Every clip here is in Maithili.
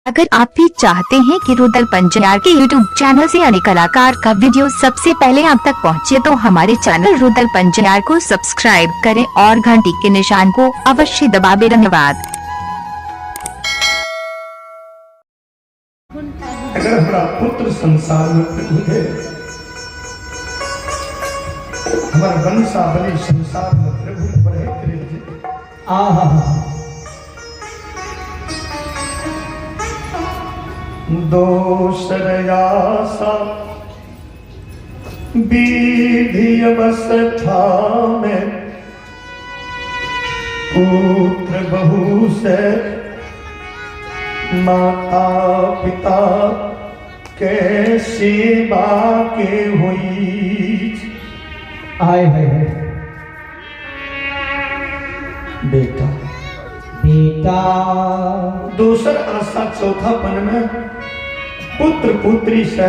अगर आप भी चाहते हैं कि रुदल पंजियार के YouTube channel से अन्य कलाकार का वीडियो सबसे पहले आप तक पहुंचे तो हमारे चैनल रुदल पंजियार को सब्सक्राइब करें और घंटी के निशान को अवश्य दबावें। धन्यवाद। अगर हमारा पुत्र संसार में प्रभु है, हमारा वंशावली संसार में प्रभु बढ़ैत रहे। आहा। दोसर आशा विधि अवस्था में पुत्र बहु से माता पिता के सेवा के हुई। आय हाय हाय। बेटा बेटा। दोसर आशा चौथापन में पुत्र पुत्री से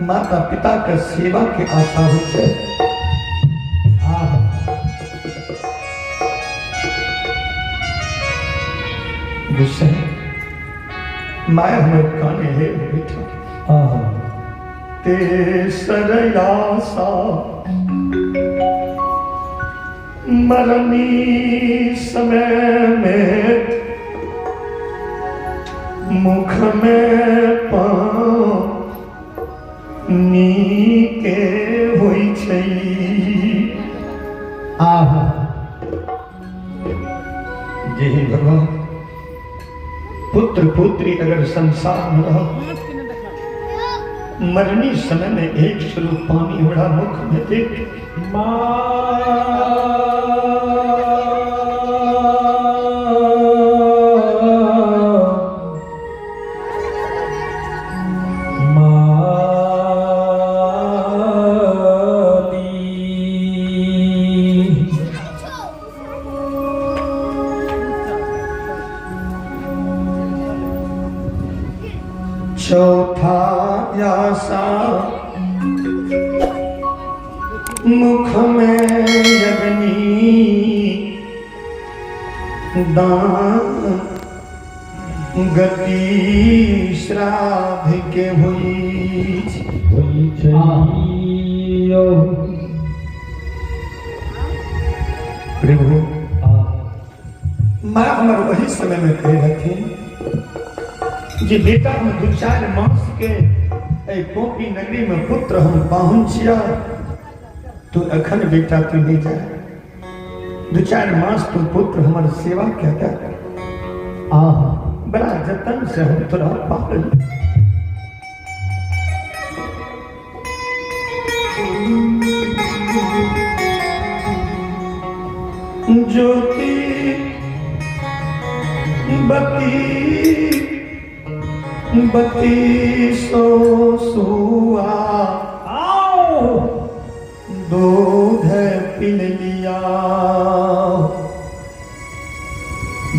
माता पिता के सेवा के आशा हो छै। आहा। विषय माय हमर काने हे बेटा। आहा। तेसर आशा मरनी समय में मुख में पानी के होइ छै। आहा। जे हे भगवान, पुत्र पुत्री अगर संसार में रहो, मरनी समय में एक स्वरूप पानी उड़ा मुख में देख। चौथा आशा मुख में अग्नि दान गति श्राद्ध के हुई। होइ छै। प्रभु माँ हमर वही समय में कहे रहथिन जे बेटा हम दू चारि मास के एहि कोपी नगरी में पुत्र हम पाहुन छिया, तू अखन बेटा तू नहीं जा, दू चारि मास तू पुत्र हमर सेवा क्या कर। आहा। बड़ा जतन से हम तोरा पाल। ज्योति बत्ती बत्ती सो सुआ आओ। दूध पी लिया।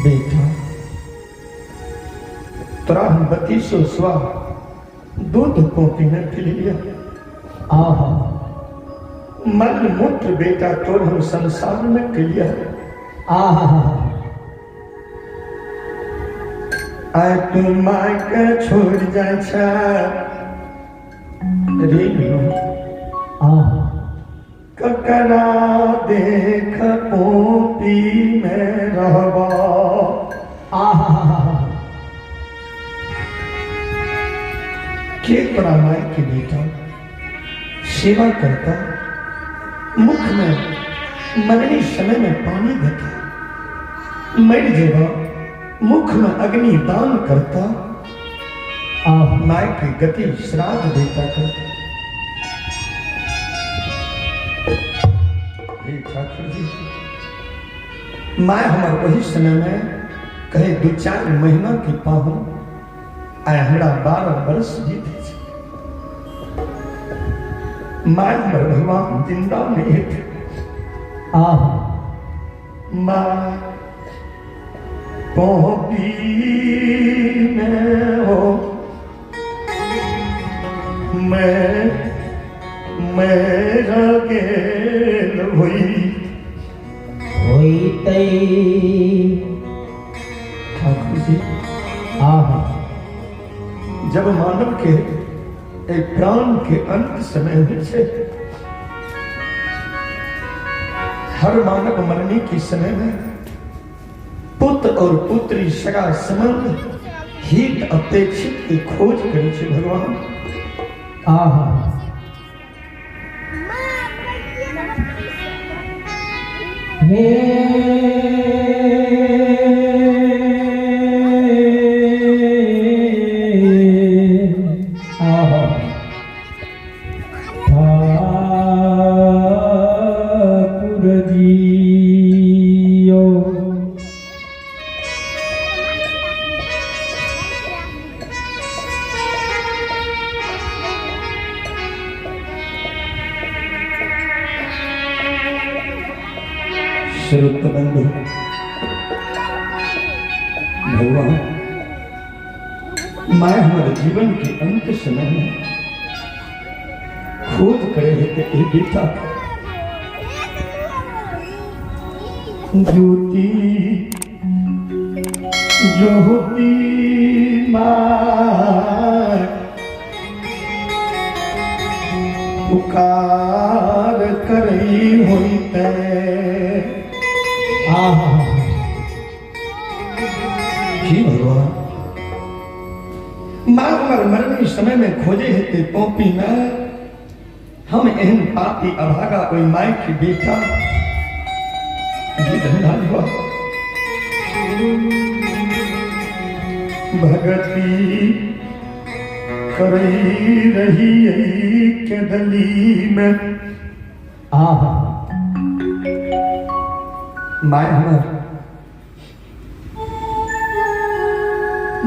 बेटा तोरा हम बत्ती सो सुआ दूध को पीने पी लिया। आहा। मल मूत्र बेटा तोर हम संसार में के लिया। आहा। आय तू माय के छोड़ जाय छै रे नो। आहा। ककरा देख पोपी में रहबा। आहा। के तोरा माय के बेटा सेवा करता, मुख में मरनी समय में पानी देता, मर जेबा मुख में अग्नि दान करता, आहा। माय की गति श्राद्ध देता करता। हे ठाकुर जी, my हमर वही समय में कहे दू चारि महीना के पाहुन, आइ हमरा 12 वर्ष बीते छै। My हमर भगवान जिंदा नहीं हेतै। आहा। My पोपी में हो मैं मेरा गेल हुई होइतै। ठाकुर जी। आहा। जब मानव के एहि प्राण के अंत समय होइ छै, हर मानव मरने के समय में पुत्र और पुत्री सगा संबंध हित अपेक्षित के खोज करै छै भगवान। आहा। हे आहा। ठाकुर जीओ। श्रुत बंधु भगवान मैं हमारे जीवन के अंत समय में खोज करे है कि ए बेटा ज्योति ज्योति माँ पुकार करई होते। आहा। जी भगवान, माँ हमर मरनी समय में खोजे हेते पौपी में, हम एहन पापी अभागा ओहि माय के बेटा जी धन्यवाद हुआ। भगती करई रही के दली में। आहा। My हमर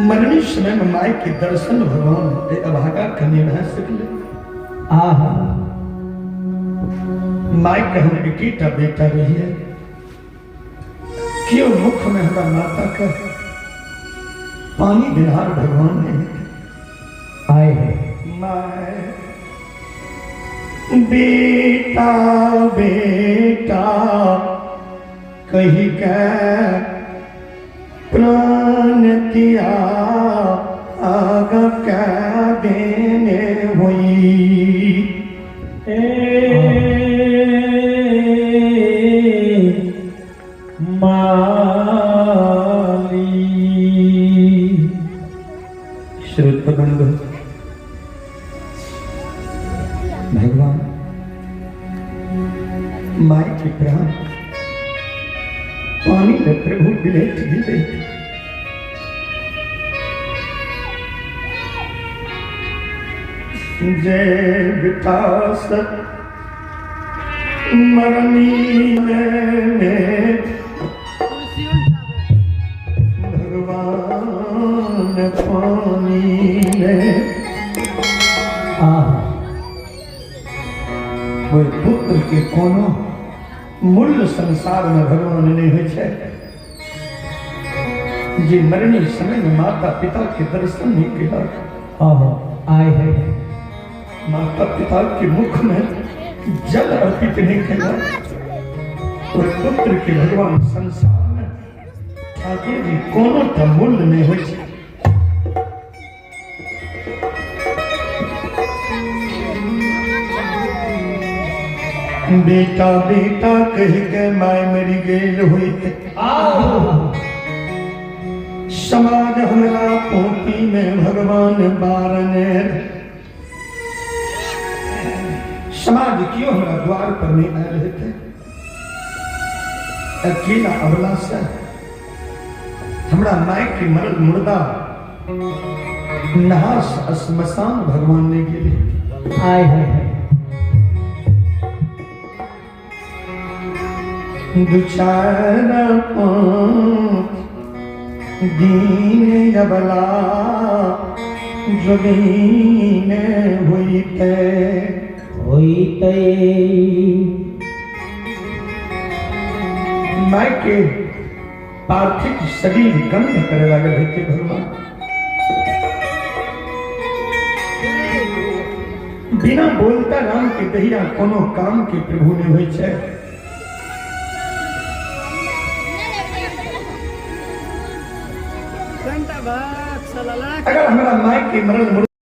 मरनी समय में my के दर्शन भगवान ए अभागा कने भए सकले। आहा। My के हम एकेटा बेटा रहिए, क्यों मुख में हमरा माता के पानी दिनहार भगवान नहीं आए है। My बेटा बेटा कही के प्राण तिया आग के देने हुई। ए माली। श्रुत बंधु भगवान my के प्राण पानी में प्रभु बिलेट गिरे। जय विकास मरनी में भगवान पानी में। आहा। ओहि पुत्र के कोनो मूल्य संसार में भगवान नहीं होइ छै जे मरनी समय में माता पिता के दर्शन नहीं केलक। आहा। आए है। माता पिता के मुख में जल अर्पित नहीं केलक, ओहि पुत्र के भगवान संसार में ठाकुर जी कोनो टा मूल्य नहीं होइ छै। बेटा बेटा कह के my मरी गेल होइत। समाज हमरा पोती में भगवान बारने, समाज क्यों हमरा द्वार पर नहीं आयल हेतै? अकेला अबला से हमरा my के मरल मुर्दा नहास श्मशान भगवान ने गेले। आए है। दू चार पाँच दिन अबला जोगीन होइते होइते। My के पार्थिव शरीर गंध करे लागल हेतै भगवान। बिना बोलता राम के दहिया कोनो काम के प्रभु नहीं होइ छै। अगर हमरा माय के मरण